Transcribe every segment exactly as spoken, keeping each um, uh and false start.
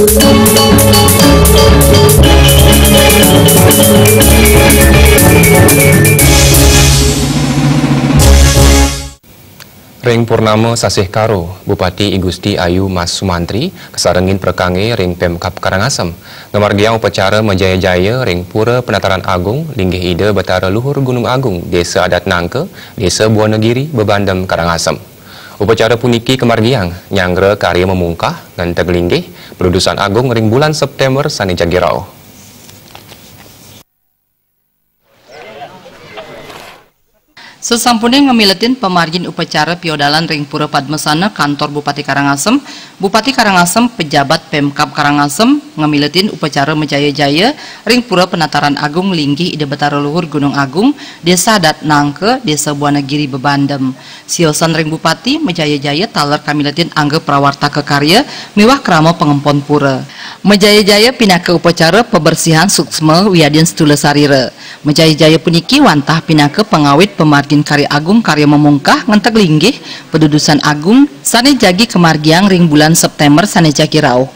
Ring purnama sasih Karo, Bupati I Gusti Ayu Mas Sumantri kasarengin prakanggé ring Pemkab Karangasem ngamargiang upacara majaya-jaya ring Pura Penataran Agung, linggih Ida Batara Luhur Gunung Agung, Desa Adat Nangka, Desa Buana Giri, Bebandem, Karangasem. Upacara puniki kamargiang nyanggra karya mamungkah ngenteg linggih padudusan agung ring bulan September sané jagi rauh. Sasampuné ngamiletin pamargin upacara piodalan ring Pura Padmasana Kantor Bupati Karangasem, Bupati Karangasem, pejabat Pemkab Karangasem ngamiletin upacara majaya-jaya ring Pura Penataran Agung linggih Ida Batara Luhur Gunung Agung, Desa Adat Nangka, Desa Buana Giri, Bebandem. Siosan ring Bupati, majaya-jaya taler kamiletin angga prawartaka karya miwah krama pangempon pura. Majaya-jaya pinaka upacara pabersihan suksma wiadin stula sarira. Majaya-jaya puniki wantah pinaka pangawit pamargin karya agung karya mamungkah ngenteg linggih padudusan agung sané jagi kamargiang ring bulan September sané jagi rauh.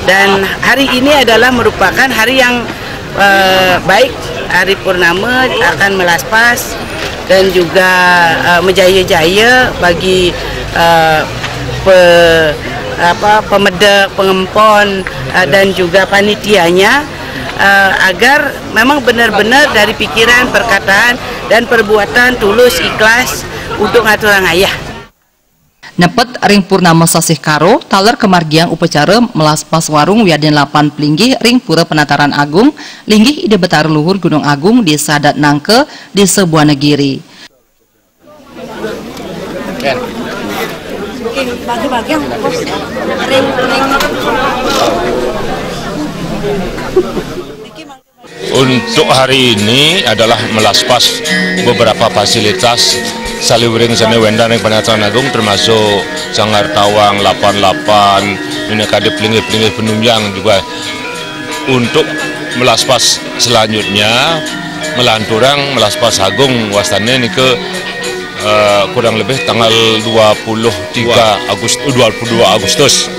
Dan hari ini adalah merupakan hari yang, eh, baik, hari purnama akan melaspas dan juga, eh, menjaya-jaya bagi, eh, pe-, apa, pemedek, pengempon, eh, dan juga panitianya, eh, agar memang benar-benar dari pikiran, perkataan, dan perbuatan tulus, ikhlas untuk ngaturang ayah. Nepet ring purnama sasih Karo, taler kamargiang upacara melaspas warung wiadin lapan pelinggih ring Pura Penataran Agung, linggih Ida Batara Luhur Gunung Agung, Desa Adat Nangka, Desa Buana Giri. Untuk hari ini adalah melaspas beberapa fasilitas saliwering sané wénten ring Penataran Agung, termasuk sanggar tawang lapan lapan, minakadi pelinggih-pelinggih penunjang juga. Untuk melaspas selanjutnya, melanturang melaspas agung wastané nika, eh, kurang lebih tanggal dua puluh tiga Agust-, dua puluh dua Agustus.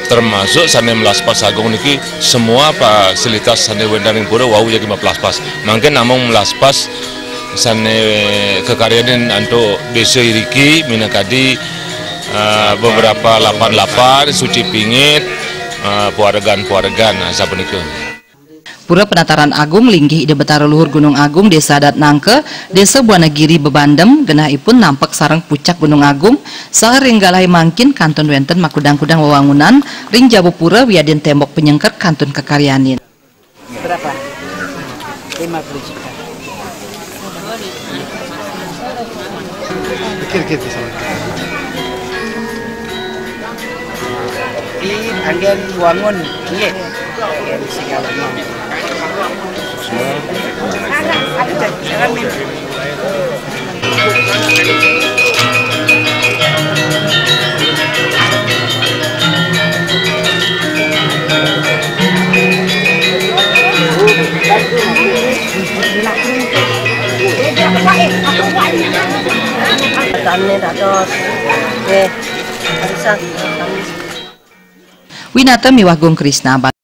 Termasuk sané melaspas agung niki semua fasilitas sané wénten ring pura wau jagi mapelaspas. Mangkin namung melaspas sané kakaryanin antuk désa iriki minakadi, eh, beberapa lapan-lapan, suci pingit, eh, puaregan-puaregan, nah, sapunika. Pura Penataran Agung linggih Ida Betara Luhur Gunung Agung, Desa Adat Nangka, Desa Buana Giri, Bebandem, genahipun nampek sareng pucak Gunung Agung, saha ring galahé mangkin kantun wénten makudang-kudang wewangunan ring jaba pura wiadin témbok panyengker kantun kakaryanin. Berapa? Lima puluh juta. Pikir-pikir sama. Di anggén wangun, nggih. Anggén sing wangun. Ada, ada, ada. Tani dados. Nggih. Arisan. Winata miwah Gung Krisna.